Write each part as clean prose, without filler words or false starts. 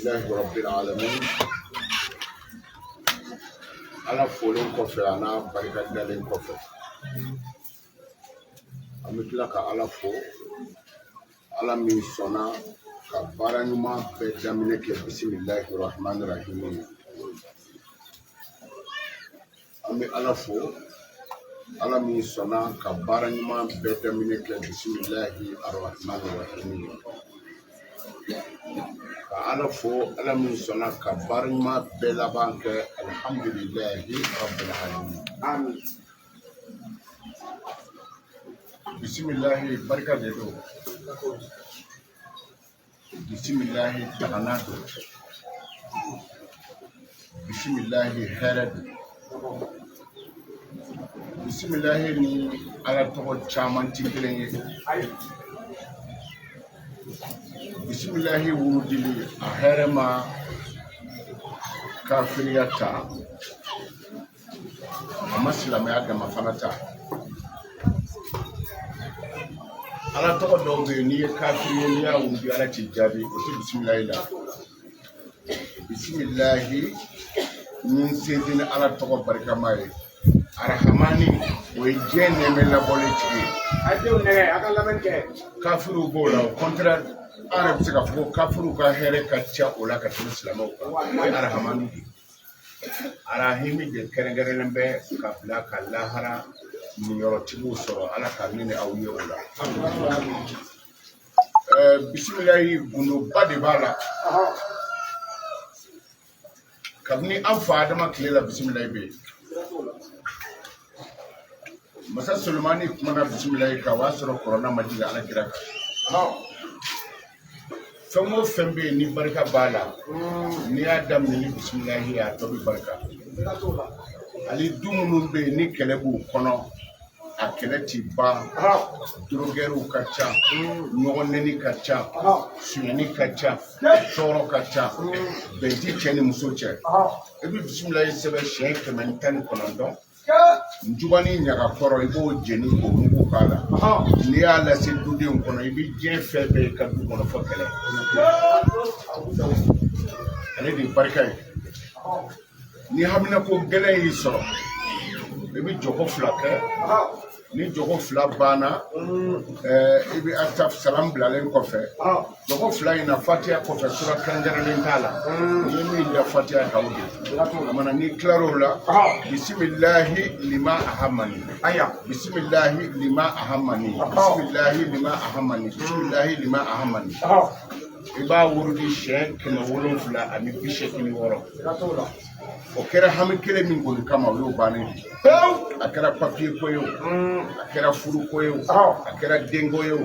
Alhamdulilahi rabbil alamin. Ala folen kɔfɛ, a n'a barika dalen kɔfɛ, an bɛ tila ka Ala fo, Ala min sɔnna ka baara ɲuman bɛɛ daminɛ kɛ bisimilahi rahmani rahim ye. An bɛ Ala fo, Ala min sɔnna ka baara ɲuman bɛɛ daminɛ kɛ bisimilahi arahmani rahim ye. Ka Ala fo, Ala min sɔnna ka baara ɲuman bɛɛ laban kɛ alhamdulilahi rabbil alamin. Amin. Bisimilahi barika de don, bisimilahi tagana don, bisimilahi hɛrɛ don. Bisimilahi ni Ala tɔgɔ caman ti kelen ye. Ayi. Bisimilahi wurudili a hɛrɛ ma kafiriya ta, a ma silamɛya dama fana ta. Ala tɔgɔ dɔw bɛ yen, n'i ye kafiri ye, n'i y'a wurudi, Ala t'i jaabi. O tɛ bisimilahi la. Bisimilahi ni n sinsin ni Ala tɔgɔ barikama ye, arahamani, o ye diɲɛ nɛɛmɛ labɔlen tigi ye. A ye denw nɛgɛ, a ka lamɛnni kɛ. Kafiriw b'o la, au contraire, an yɛrɛ bɛ se k'a fɔ ko kafiriw ka hɛrɛ ka ca o la ka tɛmɛ silamɛw kan. O ye arahamani de ye. Arahimi de kɛrɛnkɛrɛnnen bɛ ka bila ka lahara niyɔrɔtigiw sɔrɔ. Ala ka ne ni aw ye o la. Bisimilahi gundoba de b'a la. Kabini an fa Adama tile la, bisimilahi bɛ yen. Masa Solomani kumana bisimilahi kan, o y'a sɔrɔ kɔrɔna ma jigin Ala kira kan. Fɛn o fɛn bɛ yen ni barika b'a la, n'i y'a daminɛ ni bisimilahi ye, a tɔ bɛ barika. Hali du minnu bɛ yen ni kɛlɛ b'u kɔnɔ, a kɛlɛ ti ban, drogueurs ka ca, ɲɔgɔn nɛni ka ca, sonyani ka ca, tɔɔrɔ ka ca, bɛn ti cɛ ni muso cɛ, i bɛ bisimilahi sɛbɛn siɲɛ 119, njubani ɲaga kɔrɔ, i b'o jeni k'o mugu k'a la. N'i y'a lase dudenw kɔnɔ, i bɛ diɲɛ fɛn bɛɛ ka du kɔnɔ fɔ kɛlɛ. Ale de ye barika ye. Ni haminako gɛlɛn y'i sɔrɔ, i bɛ jɔko 2 kɛ. Ni jɔko 2 banna, i bɛ ataf salam bilalen kɔfɛ, jɔko 2 in na, fatiya kɔfɛ, sura kɛrɛnkɛrɛnnen t'a la. N'i ye min da fatiya kan, o de mana. N'i tilar'o la, bisimilahi lima ahamani, bisimilahi lima ahamani, bisimilahi lima ahamani, bisimilahi lima ahamani, i b'a wurudi siɲɛ 786. O kɛra hami kelen min kɔni kama, o y'o bannen ye. A kɛra papiye ko ye o, a kɛra furu ko ye o, a kɛra denko ye o,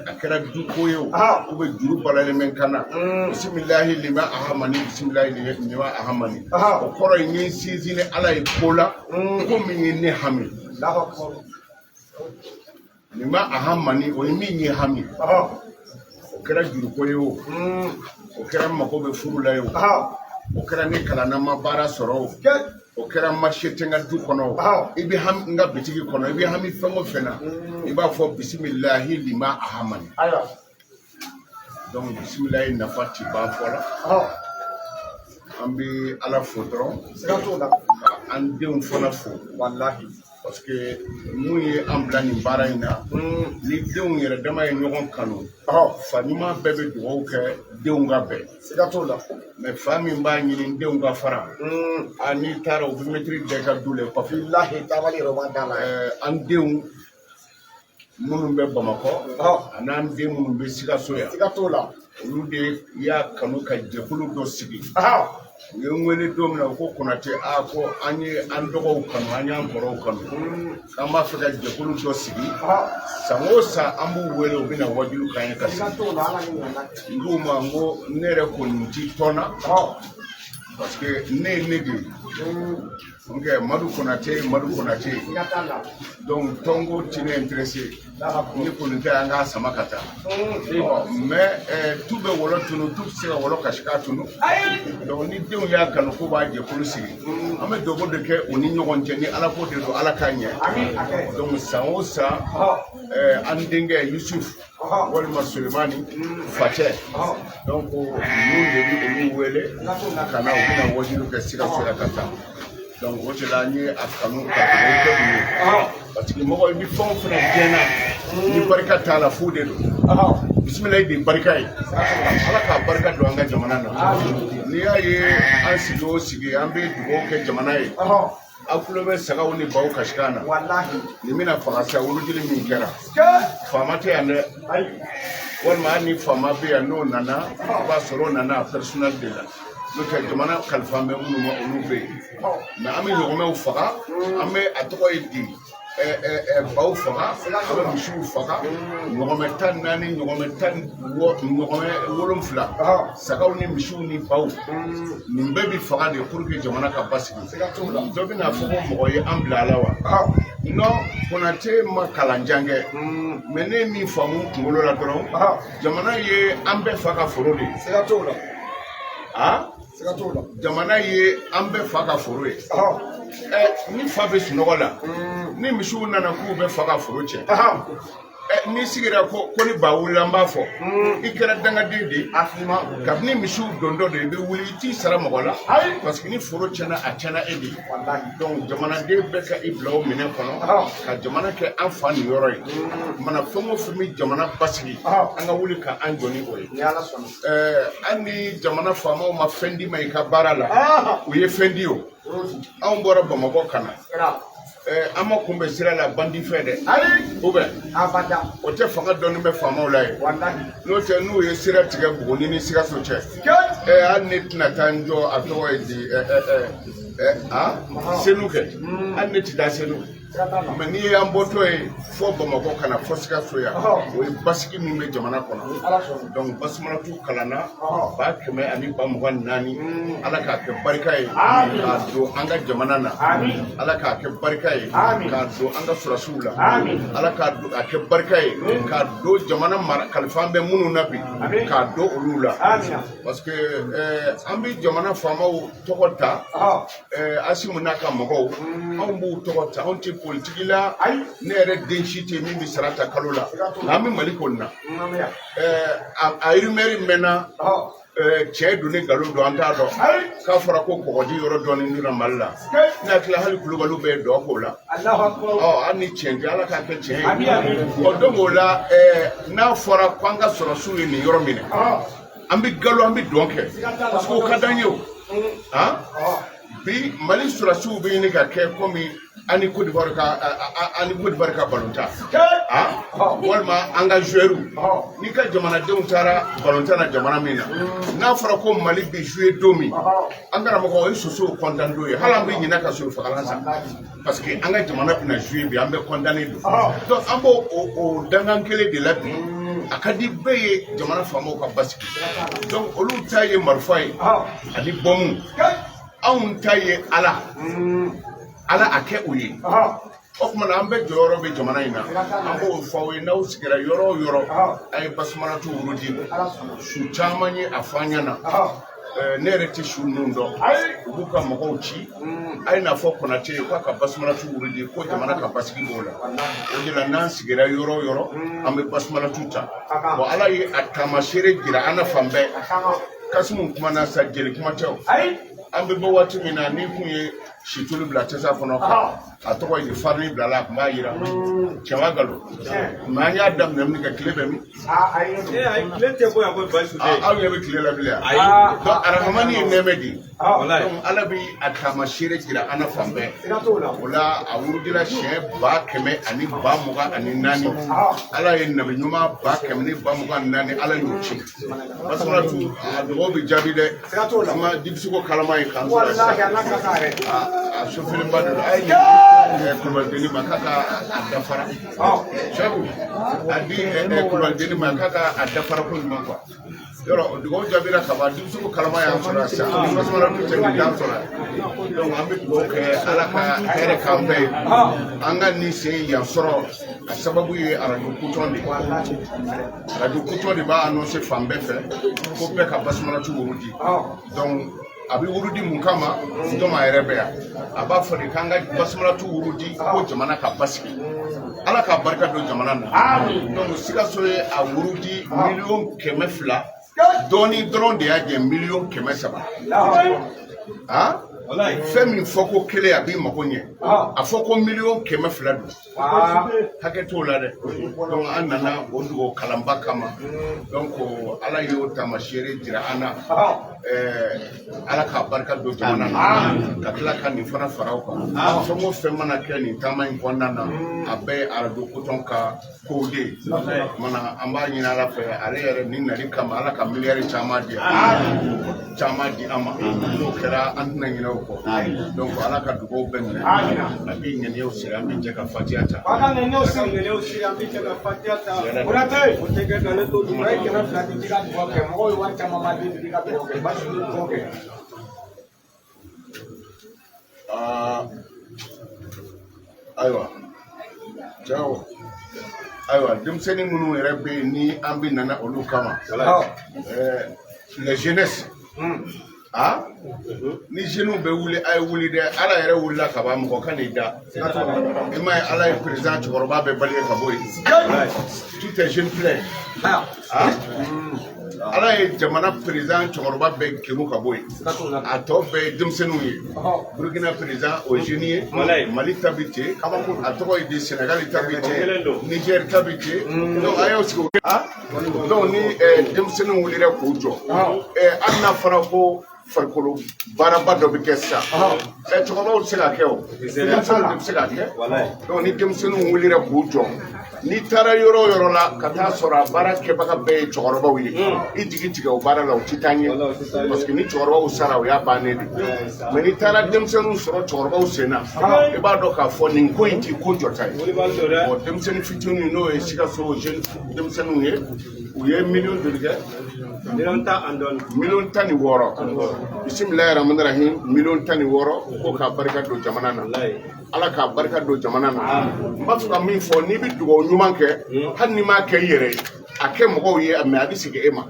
a kɛra du ko ye o, u bɛ juru balalen bɛ n kan na, bisimilahi lima ahamani, bisimilahi lima ahamani, o kɔrɔ ye n ye n sinsin ni Ala ye ko la, ko min ye ne hami. Lima ahamani, o ye min ye hami. O kɛra juruko ye o, o kɛra mako bɛ furu la ye o, o kɛra ne kalanna ma baara sɔrɔ o, o kɛra marché tɛ n ka du kɔnɔ o, i bɛ hami n ka bitigi kɔnɔ, i bɛ hami fɛn o fɛn na, i b'a fɔ bisimilahi lima ahamani. Donc bisimilahi nafa ti ban fɔ la. An bɛ Ala fo dɔrɔn ka an denw fana fo, parce que mun ye an bila nin baara in na, ni denw yɛrɛ dama ye ɲɔgɔn kanu, fa ɲuman bɛɛ bɛ dugawu kɛ denw ka bɛn. Mais fa min b'a ɲini denw ka fara, a n'i taara, u bɛ mɛtiri da i ka du la kɔfɛ. An denw minnu bɛ Bamakɔ, a n'an den minnu bɛ Sikaso yan, olu de y'a kanu ka jɛkulu dɔ sigi. U ye n wele don min na, u ko Konate, a ko an ye an dɔgɔw kanu, an y'an kɔrɔw kanu, k'an b'a fɛ ka jɛkulu dɔ sigi. San o san, an b'u wele, u bɛna wajulu k'an ye ka sigi. N k'u ma, n ko ne yɛrɛ kɔni ti tɔn na, parce que ne ye ne de ye, n kɛ Madu Konate, Madu Konate. Donc tɔnko ti ne intéressé. Ni kɔni tɛ, an k'a sama ka taa. Mais tu bɛ wɔlɔ tunu, tu bɛ se ka wɔlɔ kasi k'a tunu. Donc ni denw y'a kanu k'u b'a jɛkulu sigi, an bɛ dogo de kɛ u ni ɲɔgɔn cɛ. Ni Ala ko de don, Ala k'a ɲɛ. Donc san o san, an denkɛ Yusuf Walima Sulemani Facɛ. Donc ninnu de bɛ olu wele ka na, u bɛna wajibi kɛ Sikaso yan ka taa. Donc o de la n ye a kanu ka dugawu kɛ u ye, parce que mɔgɔ i bɛ fɛn o fɛn diɲɛ na, ni barika t'a la, fu de don. Bisimilayi de barika ye. Ala k'a barika don an ka jamana na. N'i y'a ye an sigi o sigi, an bɛ dugawu kɛ jamana ye. Aw tulo bɛ sagaw ni baw kasikan na. Nin bɛna faga sa. Wulujili min kɛra, faama tɛ yan dɛ, walima hali ni faama bɛ yan, n'o nana, i b'a sɔrɔ o nana a personnel de la. N'o tɛ, jamana kalifa bɛ minnu ma, olu bɛ yen. Mais an bɛ ɲɔgɔmɛw faga, an bɛ a tɔgɔ ye di, baw faga, an bɛ misiw faga, ɲɔgɔmɛ 14, ɲɔgɔmɛ 17, sagaw ni misiw ni baw, nin bɛɛ bɛ faga de pour que jamana ka basigi. Dɔ bɛna fɔ ko mɔgɔ ye an bila a la wa? Non, Konate ma kalanjan kɛ, mais ne ye min faamu kunkolo la dɔrɔn, jamana ye an bɛɛ fa ka foro de ye. Ah, jamana ye an bɛɛ fa ka foro ye. Ɛ, ni fa bɛ sunɔgɔ la, ni misiw nana k'u bɛ fa ka foro cɛ, ɛ, n'i sigira ko ni ba wulila, n b'a fɔ i kɛra dangaden de ye. Kabini misiw dontɔ de, i bɛ wuli, i t'i sara mɔgɔ la, parce que ni foro tiɲɛna, a tiɲɛna e de ye. Donc jamanaden bɛɛ ka i bila o minɛ kɔnɔ ka jamana kɛ an fa nin yɔrɔ ye. Mana fɛn o fɛn bɛ jamana basigi, an ka wuli ka an jɔ ni o ye. Ɛɛ, hali ni jamana faamaw ma fɛn d'i ma i ka baara la, u ye fɛn di. O anw bɔra Bamakɔ ka na, ɛɛ, an ma kunbɛn sira la bandi fɛ dɛ, ou bien o tɛ fanga dɔɔni bɛ faamaw la ye. N'o tɛ, n'u ye sira tigɛ Buguni ni Sikaso cɛ, ɛɛ, hali ne tɛna taa n jɔ, a tɔgɔ ye di, ɛɛ ɛɛ ɛɛ a Senu kɛ, hali ne tɛ taa Senu. Mais n'i y'an bɔtɔ ye fɔ Bamakɔ ka na fɔ Sikaso yan, o ye basigi min bɛ jamana kɔnɔ. Donc basumalatu kalanna 124,000. Ala k'a kɛ barika ye k'a don an ka jamana na. Ala k'a kɛ barika ye k'a don an ka sɔrɔsiw la. Ala k'a don a kɛ barika ye k'a don jamana mara kalifa bɛ minnu na bi, k'a don olu la, parce que an bɛ jamana faamaw tɔgɔ ta, Asimu n'a ka mɔgɔw, anw b'u tɔgɔ ta. Anw tɛ politiki la, ne yɛrɛ den si tɛ min bɛ sara ta kalo la, nka an bɛ Mali kɔni na. A rumeur mɛnna, cɛ don ni nkalon don, an t'a dɔn, k'a fɔra ko kɔgɔji yɔrɔ dɔɔnin donna Mali la. Ne hakili la, hali kulubaliw bɛ dɔ k'o la. Ɔ, hali ni tiɲɛ tɛ, Ala k'a kɛ tiɲɛ ye. Ɔ, donc o la, n'a fɔra ko an ka sɔrɔsiw ye nin yɔrɔ minɛ, an bɛ galo, an bɛ dɔn kɛ, parce que o ka d'an ye. O han bi Mali sɔrɔsiw bɛ ɲini ka kɛ komi an ni Côte d'Ivoire ka an ni Côte d'Ivoire ka balontan, ah, walima an ka joueurs. N'i ka jamanadenw taara balontan na jamana min na, n'a fɔra ko Mali bɛ jouer don min, an karamɔgɔ, o ye sosow content don ye. Hali an bɛ ɲinɛ ka soso fagalan san, parce que an ka jamana bɛna jouer bi, an bɛ content don. Donc an b'o o dangan kelen de la bi. A ka di bɛɛ ye jamana faamaw ka basigi. Donc olu ta ye marifa ye ani bɔnmu, anw ta ye Ala. Ala a kɛ o ye. O tuma na, an bɛɛ jɔyɔrɔ bɛ jamana in na. An b'o fɔ aw ye, n'aw sigira yɔrɔ o yɔrɔ, a ye basumalatu wurudi. Su caman ye a fɔ an ɲɛna. Ne yɛrɛ tɛ su ninnu dɔn, u b'u ka mɔgɔw ci, a ye n'a fɔ Konate ye k'a ka basumalatu wurudi, ko jamana ka basigi b'o la. O de la, n'an sigira yɔrɔ o yɔrɔ, an bɛ basumalatu ta. Bon, Ala ye a taamasere jira an na fan bɛɛ. Kasimu kumana sa, jeli kuma tɛ. O an bɛ bɔ waati min na, n'i kun ye situlu bila tasa kɔnɔ, ka a tɔgɔ ye farini bila la, a tun b'a yira tiɲɛ wa nkalon? Mais an y'a daminɛ min kɛ, tile bɛ min? Tile tɛ bɔ yan ko Bayisu tɛ. Aw ɲɛ bɛ tile la bilen. Ayi. Donc arahamani ye nɛɛmɛ di. Walayi. Donc Ala bi a taamasere jira an na fan bɛɛ. O la, a wurudila siɲɛ 124,000. Ala ye nabi ɲuman 124,000, Ala y'o ci. Basalatu, a dugawu bɛ jaabi dɛ. An ma dibisiko kalama ye k'an sɔrɔ sisan. A sofilenba de don. A ye nin kulubalideni ma k'a ka a dafara. Sɛku, a di kulubalideni ma k'a ka a dafara ko ɲuman quoi. Yɔrɔ dugawu jaabira ka ban. Dibisiko kalama y'an sɔrɔ yan sisan. Ni basalatu tɛ, nin t'an sɔrɔ yan. Donc an bɛ dugawu kɛ, Ala ka hɛrɛ k'an bɛɛ ye. An ka nin sen yan sɔrɔ, a sababu ye arajo kutɔn de ye. Arajo kutɔn de b'a annoncé fan bɛɛ fɛ ko bɛɛ ka basumalatu wurudi. Donc A bɛ wurudi mun kama? Jɔn yɛrɛ bɛ yan, a b'a fɔ de k'an ka basumalatu wurudi ko jamana ka basigi, Ala ka barika don jamana na. Donc Sikaso ye a wurudi 200,000,000 dɔɔni dɔrɔn de y'a jɛ 300,000,000. Ah, fɛn min fɔ ko kelen a b'i mago ɲɛ, a fɔ ko 200,000,000 don, hakɛ t'o la dɛ. Donc an nana o dugawu kalanba kama. Donc Ala y'o taamasiyɛn jira an na. Ala k'a barika don jamana na, ka tila ka nin fana fara o kan. Fɛn o fɛn mana kɛ nin taama in kɔnɔna na, a bɛɛ ye arajo kotɔn ka kow de ye. Kumana an b'a ɲini Ala fɛ, ale yɛrɛ nin nali kama, Ala ka miliyari caman di caman di an ma. N'o kɛra, an tɛna ɲinɛ o kɔ. Donc Ala ka dugawu bɛɛ minɛ, a b'i ŋaniyaw siri. An bɛ jɛ ka fatiya ta. A ka ŋaniyaw siri. Ŋaniyaw siri, an bɛ jɛ ka fatiya ta. Konate, o tɛ kɛ ka ne to duguma. Ye 200 di k'i ka dugawu kɛ. Mɔgɔw ye wari caman ma di k'i ka dugawu kɛ. Basi ye dugawu kɛ. Aa, ayiwa cɛw, ayiwa denmisɛnnin minnu yɛrɛ bɛ yen ni an bɛ nana olu kama, la jeunesse, ah, ni jeunes bɛ wuli, a ye wuli dɛ. Ala yɛrɛ wulila ka ban, mɔgɔ ka n'i da. I m'a ye, Ala ye président cɛkɔrɔba bɛɛ bali ka bɔ yen, tout est jeune plein. Ah, Ala ye jamana président cɛkɔrɔba bɛɛ kemu ka bɔ yen, a tɔ bɛɛ ye denmisɛnninw ye. Burukina président o ye jeune ye, Mali ta bi ten, a tɔgɔ ye di, Sénégal ta bi ten, Niger ta bi ten. Donc a y'aw sigi o. Ah, donc ni denmisɛnninw wulila k'u jɔ, hali n'a fɔra ko farikolo baaraba dɔ bɛ kɛ sisan, cɛkɔrɔbaw tɛ se ka kɛ o, denmisɛnninw de bɛ se ka kɛ. Donc ni denmisɛnninw wulila k'u jɔ, n'i taara yɔrɔ o yɔrɔ la ka taa sɔrɔ a baara kɛbaga bɛɛ ye cɛkɔrɔbaw ye, i jigi tigɛ o baara la, o tɛ taa ɲɛ, parce que ni cɛkɔrɔbaw sara, o y'a bannen de. Mais n'i taara denmisɛnninw sɔrɔ cɛkɔrɔbaw sen na, i b'a dɔn k'a fɔ nin ko in ti ko jɔta ye. Bon, denmisɛnnin fitininw, n'o ye Sikaso jeune denmisɛnninw ye, u ye miliyɔn joli kɛ? 16,000,000. 16,000,000. Bisimilahi rahmani rahim. 16,000,000 ko k'a barika don jamana na, Ala k'a barika don jamana na. N b'a fɛ ka min fɔ, n'i bɛ dugawu ɲuman kɛ, hali n'i m'a kɛ i yɛrɛ ye, a kɛ mɔgɔw ye, mais a bɛ segin e ma.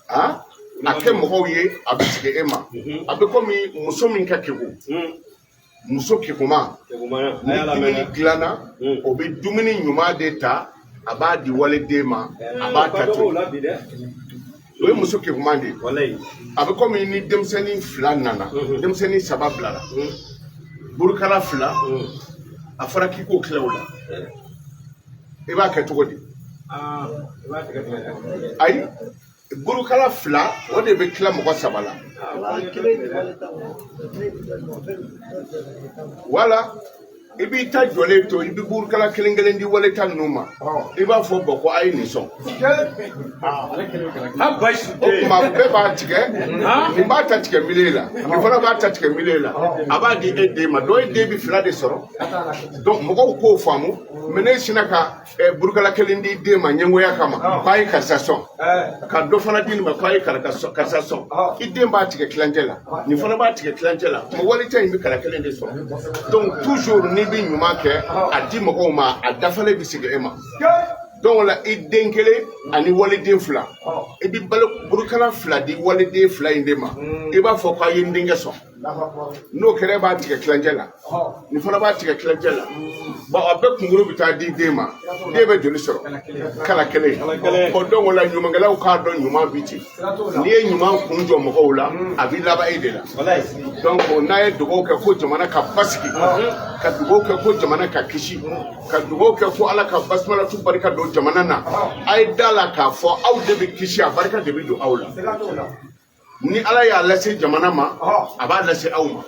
Ah, a kɛ mɔgɔw ye, a bɛ segin e ma. A bɛ komi muso min ka kegun, muso kekuma, ni dumuni dilanna, o bɛ dumuni ɲuman de ta, a b'a di waliden ma, a b'a ta to yen. O ye muso kekuman de ye. A bɛ komi ni denmisɛnnin fila nana, denmisɛnnin saba bilara, burukala fila, a fɔra k'i k'o tila o la, i b'a kɛ cogo di? Ayi, burukala fila, o de bɛ tila mɔgɔ saba la. Wala i b'i ta jɔlen to, i bɛ burukala kelen kelen di wale ta ninnu ma, i b'a fɔ bɔn ko a ye nin sɔn. O tuma bɛɛ b'a tigɛ, nin b'a ta tigɛ mile la, nin fana b'a ta tigɛ mile la, a b'a di e den ma. Dɔw ye den bi fila de sɔrɔ. Donc mɔgɔw k'o faamu. Mais ne sinna ka burukala kelen di den ma ɲɛngoya kama k'a ye karisa sɔn, ka dɔ fana di nin ma k'a ye karisa sɔn, i den b'a tigɛ tilancɛ la, nin fana b'a tigɛ tilancɛ la, tuma walita in bɛ kala kelen de sɔrɔ. Donc toujours n'i bɛ ɲuman kɛ, a di mɔgɔw ma, a dafalen bɛ segin e ma. Donc o la, i den kelen ani waliden fila, i bɛ balo burukala fila di waliden fila in de ma, i b'a fɔ k'a ye n denkɛ sɔn. N'o kɛra, e b'a tigɛ tilancɛ la, nin fana b'a tigɛ tilancɛ la. Bon, a bɛɛ kunkolo bɛ taa di den ma, den bɛ joli sɔrɔ? Kala kelen. Bon, donc o la, ɲumankɛlaw k'a dɔn ɲuman bi ten. N'i ye ɲuman kun jɔ mɔgɔw la, a b'i laban e de la. Donc n'a ye dugawu kɛ ko jamana ka basigi, ka dugawu kɛ ko jamana ka kisi, ka dugawu kɛ ko Ala ka basumalatu barika don jamana na, a ye da la k'a fɔ aw de bɛ kisi, a barika de bɛ don aw la. Ni Ala y'a lase jamana ma, a b'a lase aw ma.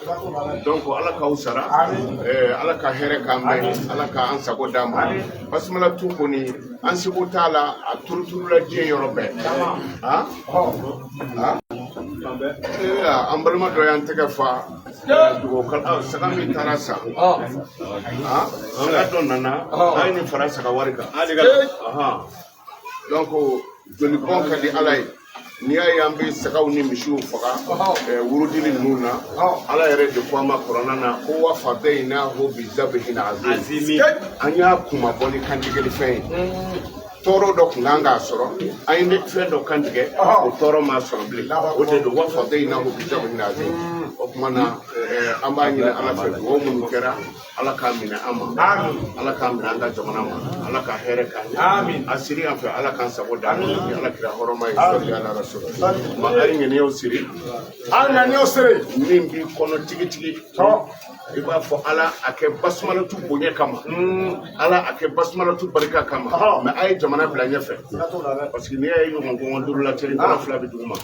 Donc Ala k'aw sara, Ala ka hɛrɛ k'an bɛɛ, Ala k'an sago d'an ma. Basumalatu kɔni, an seko t'a la, a turuturula diɲɛ yɔrɔ bɛɛ. Ah ah, an balima dɔ y'an tɛgɛ fa dugawu, saga min taara san, ah, saga dɔ nana, a ye nin fara saga wari kan. Donc jolibɔn ka di Ala ye. N'i y'a ye an bɛ sagaw ni misiw faga wurudili ninnu na, Ala yɛrɛ de ko an ma kuranɛ na ko wa fadaynahu bi zabihin azim, an y'a kunmabɔ ni kantigɛli fɛn ye. Tɔɔrɔ dɔ tun kan k'a sɔrɔ, an ye fɛn dɔ kan tigɛ, o tɔɔrɔ ma sɔrɔ bilen. O de don wa fadayinahu bidabin azim. O tuma na an b'a ɲini Ala fɛ, dugawu minnu kɛra, Ala k'a minɛ an ma, Ala k'a minɛ an ka jamana ma, Ala ka hɛrɛ k'an ye. A siri an fɛ, Ala k'an sago d'an ma ni Ala kira hɔrɔma ye, sɔli ala rasul. Ma a ye ŋaniyaw siri, An ŋaniyaw siri. Min b'i kɔnɔ tigitigi, i b'a fɔ Ala a kɛ basumalatu bonya kama, Ala a kɛ basumalatu barika kama. Mais a ye jamana bila ɲɛfɛ, parce que n'i y'a ye ɲɔgɔn kɔngɔ duuru la cɛ, i fila bɛ dugu ma.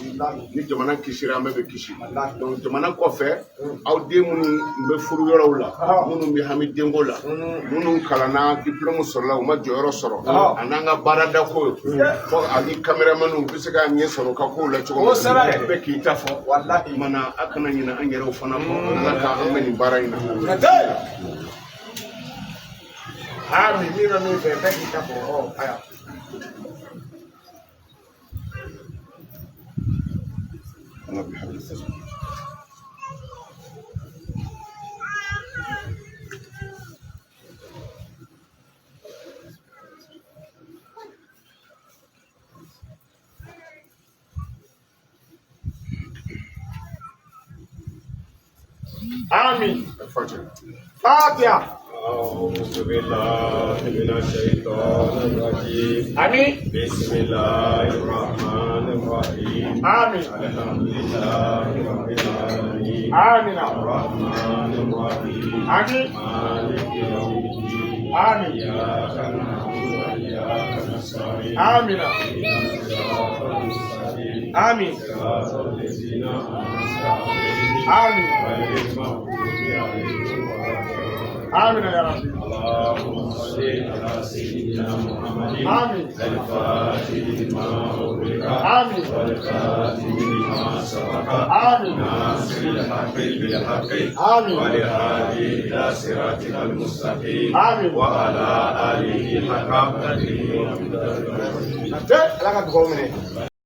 Ni jamana kisira, an bɛɛ bɛ kisi. Donc jamana kɔfɛ, aw den minnu bɛ furu yɔrɔw la, minnu bɛ hami denko la, minnu kalanna, diplôme sɔrɔla, u ma jɔyɔrɔ sɔrɔ, a n'an ka baarada ko fɔ, ani caméramanw bɛ se ka ɲɛ sɔrɔ u ka kow la cogo min, bɛɛ k'i ta fɔ. Mana a kana ɲinɛ an yɛrɛw fana kɔ. Ala k'an bɛ nin baara in na. Ami, min bɛ min fɛ, bɛɛ k'i ta fɔ. Ayiwa. Amin. Fatiha. أعوذ بالله من الشيطان الرجيم. Amin. بسم الله الرحمن الرحيم. Amin. الحمد لله رب العالمين. Amin. الرحمن الرحيم. Amin. مالك يوم الدين. Amin. إياك نعبد وإياك نستعين. Amin. اهدنا الصراط المستقيم. Amin. صراط الذين أنعمت عليهم Amin. غير المغضوب عليهم ولا الضالين. Amin ya Rabbi. اللهم صل على سيدنا محمد. آمين. الفاتح لما أغلق. آمين. والخاتم لما سبق. آمين. ناصر الحق بالحق. آمين. والهادي إلى صراطك المستقيم. آمين. وعلى آله حق قدره ومقداره. Ala ka dugawu minɛ.